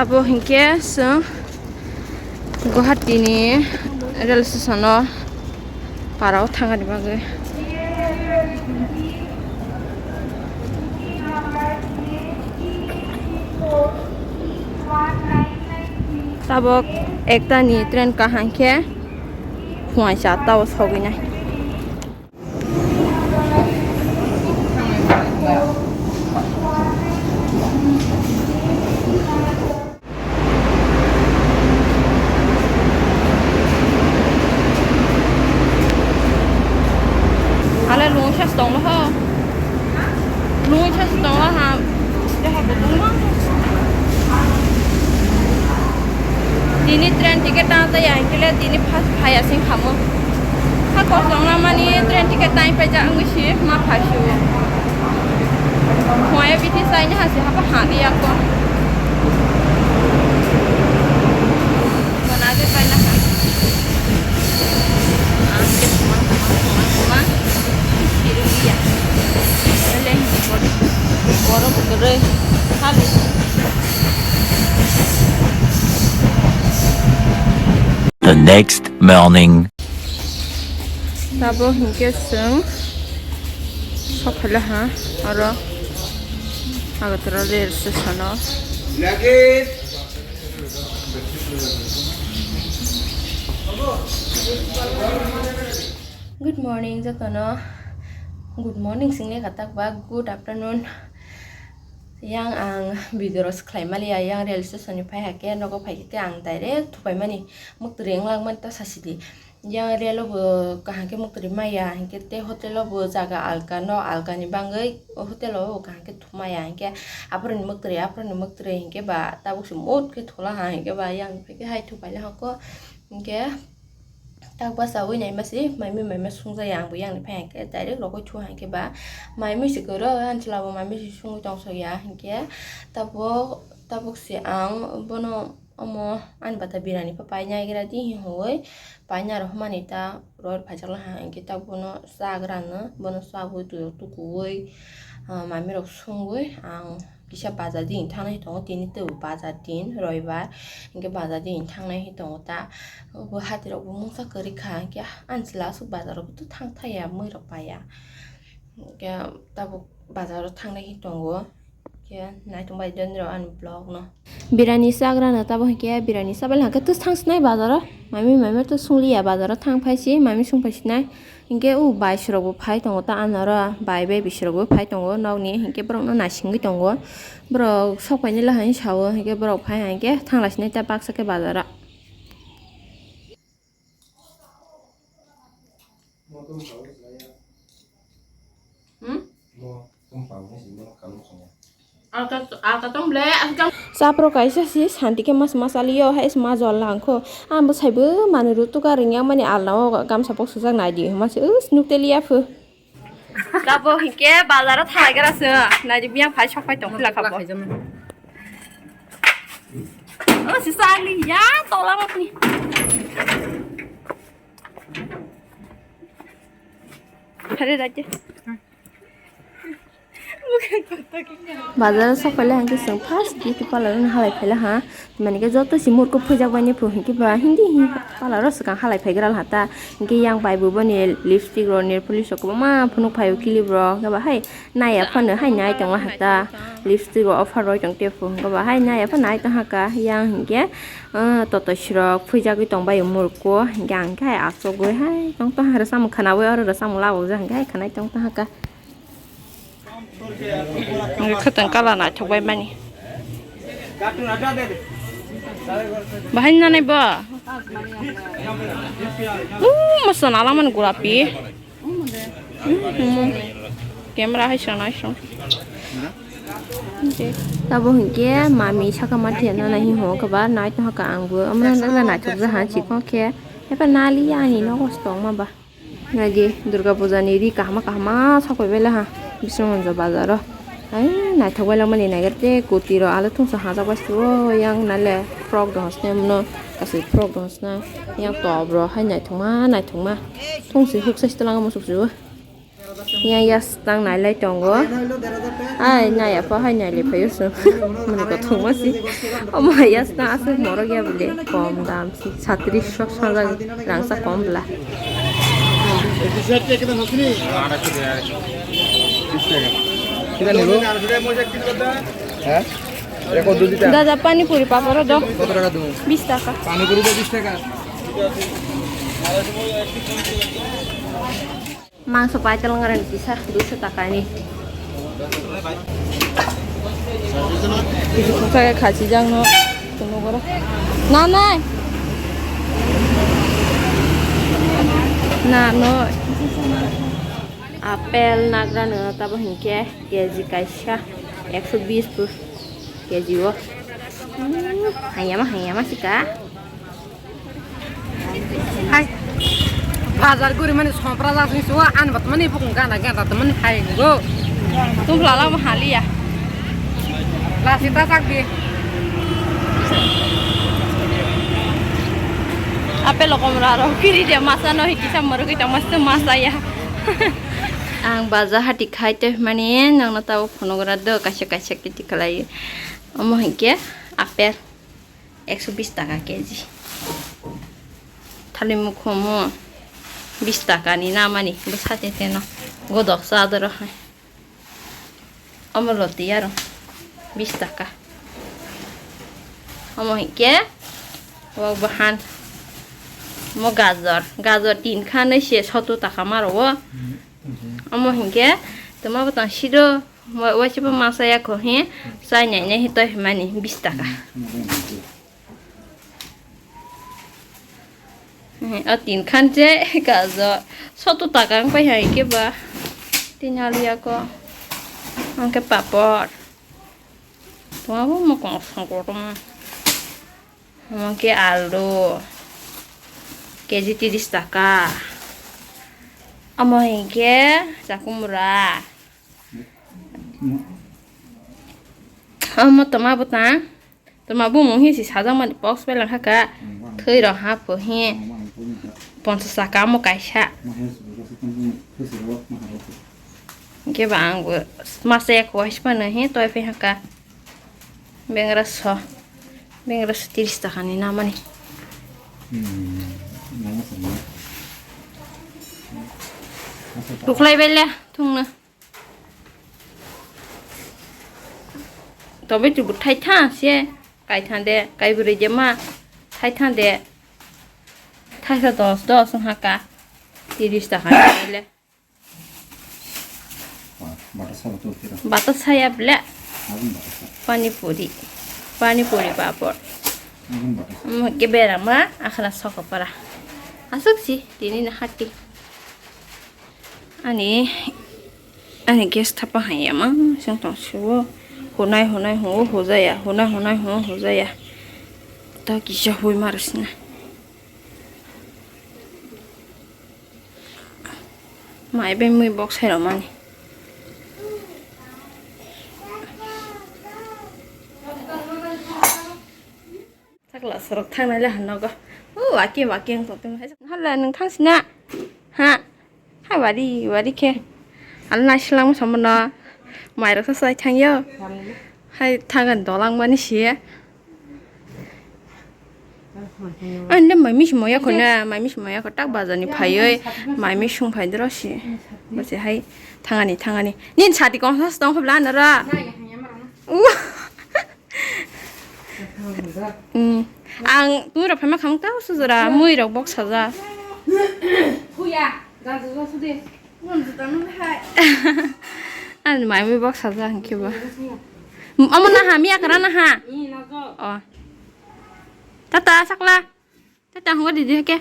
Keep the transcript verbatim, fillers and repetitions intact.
Abo hinkhe chwng Guwahati ni rail station o para o thangani bagwi. Tabok ekta ni train kaham khe phuaisa tao sogwi nai. Ale lungsa tonglo ho. Lungsa tonglo ha. Tini train ticket ta ta ya, hingkhe le tini first phai asing khamo. Ha kosong na mani train ticket ta paijak wngwi si ma phai si o. Khwaya bithi sai ni ha si habo ha di ya ko. Mana de pai na ha. Ang ke suma, suma, suma, suma. Kiri ya. Ele, boro, boro, boro, hali. The next morning. Tabo hinkhe chwng sokhaila ha oro Agartala rail station o. Good morning jotono. Good morning single katak ba good afternoon. Yang ang video rok swkhlai maliya, yang rail station ni phai hakhe nogo phai khe ang direct thupai mani, muktwrwi wng lang mani ta sasidi. Yang rail o bo kaham khe muktwrwi maya hinkhe tei hotel o bo jaga alka no, alka ni bagwi hotel o kaham khe thumaya hinkhe aphuru ni muktwrwi, aphuru ni muktwrwi hinkhe ba tabuk se mut khe thula ha hinkhe ba yang phai khe hai thupai le hako hinkhe. Tak basawi naima se maimui maima sungjakya, ang bo yang ni phai hwnkhe direct rogwi thu hwnkhe ba maimui se kwrwi, ang chwla bo maimui se sungwi tong sokya hwnkhe. Tabuk, tabuk se ang bono omo ani bata birani pha painai gra di hinwi paina rok mani ta roi phaijak laha hwnkhe, tabuk bono chagra no bono chabwi tukuwi, ah, maimui rok sungwi ang kisa bazar din thangnai tongo, tini tei bo bazar din roibar, hinkhe bazar din thangnai tongo ta. Obo hati rok bo mungsa kwrwi kha, hinkhe ang chwla aswk bazar rok bo thang thaya, mui rok paiya, hinkhe tabuk bazar o thangnai tongo. Hinkhe naitung bai dondro ani vlog no. Birani chagra no tabo hinkhe birani chabai hwnkhe tus thang sinai bazar o, maimui maimui tus sungliya bazar o thang phai si, maimui sung phai sinai. Hinkhe o bai sirok bo phai tongo ta, ano oro bai bai bisirok bo phai tongo nokni, hinkhe borok no naisingwi tongo, borok sok painai la hinwi sao, hinkhe borok phai hinkhe thang lai sinai ta baksa khe bazar o. Hmm? Alka, alka tong ble, alka. Chapro kaisa si santi khe mas mas aliyo, hai ma jol langkho. Ang bo saibo mani rutuka ringya mani alna o gamsa bok sujak nai di, ma se us nuk teliya phu. Tabo hinkhe bazar o thalai gra se, nai di biyang phai sok phai tong khila khabo. O si sali ya tola bapni. Hare raje. Bazar o sok paila hwnkhe chwng first beauty parlour no halai phaila ha. Mani khe joto si murkuk phwijak bai ni phu hwnkhe ba hindi hi parlour o swkang halai phaigra laha ta. Hwnkhe yang bai bo boni lipstick rok, nail polish rok kwbangma phunuk phai o clip rok hwnkhe ba hai naiya phano hai nai tong laha ta. Lipstick rok offer roi tong te phu hwnkhe ba hai naiya phano nai tong ha ka. Yang hwnkhe, ah, toto sirok phwijagwi tong bai o murkuk hwnkhe ang khe hai achugwi hai tong tong ha rw samung khwnaui oro rw samung labuk jak hwnkhe hai khwnai tong tong ha ka. Ang khe khwtwng colour naithok bai mani. Bahai nanai bo. Umm, moso nala mani gulapi. Umm, umm. Camera hai srana hai srang. Tabo hinkhe mami saka mati nana hi ho khe ba nai tong ha ka ang bo. Amra nala naithok ja ha chikon khe. Epa nali ani nogo tong ma ba. Naidi Durga Puja ni ri kahama kahama sapai bai laha Biswanath bazar o. Ai naithok bai langmani naigar te koti rok alu thungsa hajak bai suo yang nale frock rok hosne mano kasui frock rok hosna yang top rok hai naithokma naithokma thungsi huk sai se twlang musuk suo yang yas tang nailai tongo. Ai, nai apa hai nai le phayo se. Mane kothoma si. Omo hai yasna aswk morok ya bole. Kom dam si. Satris so sanjak rangsa kom bla. Kita nih, Bu? Hah? Rekor dulu, Tita. Dada, pani puri papor do. Kota taka dulu? Bis taka. Pani puri do bis taka. Mangso paitel ngarani kisa duiso taka ni. Kisa khachi jang no. Kuno goro. Na nai. Na no. Apple nagra no tabo hinkhe K G kaisa ekso bis pu K G o. Hmm, hayama, hayama sika. Hai. Bazar guri mani sompra jasni suwa an bat mani bukung gana gana temen hai ngo. Tum lala mo haliya. Lasi ta sak di. Apple lokom raro kiri de masa no hiki sam moro kita masa masa ya. Ang baja hati khai te mani nangno tabo phunukra do kaisa kaisa kiti khalai. Omo hinkhe apple ekso bis taka K G. Thali mukhumu bis taka ni namani bwsa te teno godok cha doro hai. Omo loti aro bis taka. Omo hinkhe o bahan mo gajor, gajor tin khan se soto taka maro o. Omo hinkhe toma bwtang sido wa-, waisa bo masa ya kho he chai nai nai he toi himani bis taka. He, o tin khan se gajor soto taka wng pai hai khe ba tin alu ya kho. Hwnkhe papor. Toma bo mo kong song kotom. Omo khe alu, K G tiris taka. Omo hinkhe chakumra. Omo toma bwtang. Toma bumung hi si sajak mani box bai lang kha ka. Thwi rok ha pho hi. Ponchas taka omo kaisa. Hwnkhe ba ang bo masa ya kho waisa phano hi toi phai ha ka. Bengra so, bengra so tiris taka ni namani. Hmm, nama sama. Tuklai bele, thungna. Tobe tu buthai tha se, kai tha de, kai bwrwi de ma, thai tha de. Thaisa dos, dos wng ha ka. Tiris taka ni bele. Bata sabo to tira. Bata saya ble. Abun bata sa. Pani puri. Pani puri papor. Abun bata sa. Omo ke berama akhla sokopara. Aswk si tini na hati. Ani, ani gas thapa hanya ma sing tong siwo. Hunai hunai hungo hujaya. Hunai hunai hungo hujaya. Ta kisa hui marisna. Mai bai mui box hai rok mani. Sakla sorok thangnai le hanogo. O waki waki ang tongtong hai. Hala nung thang sina. Ha. Hai wari wari khe. Al nai silang mo somo no. Mai rok sa sai thang yo. Hai thangan dolang mani siye. Ani de mai misi moya kho na, mai misi moya kho tak bazar ni phaioi, mai misi sung phai doro si. Bose hai thangani thangani. Nin sati kong sa tong khobla na ra. U. Hmm. Ang tu ra phama khang ta su jora mui rok bok saja. Khuya, ga ju su de. Ani mai mui bok saja hwnkhe bo. Omo naha, miya kwra naha. Oh. Tata, sakla. Tata, hwngo didi hake.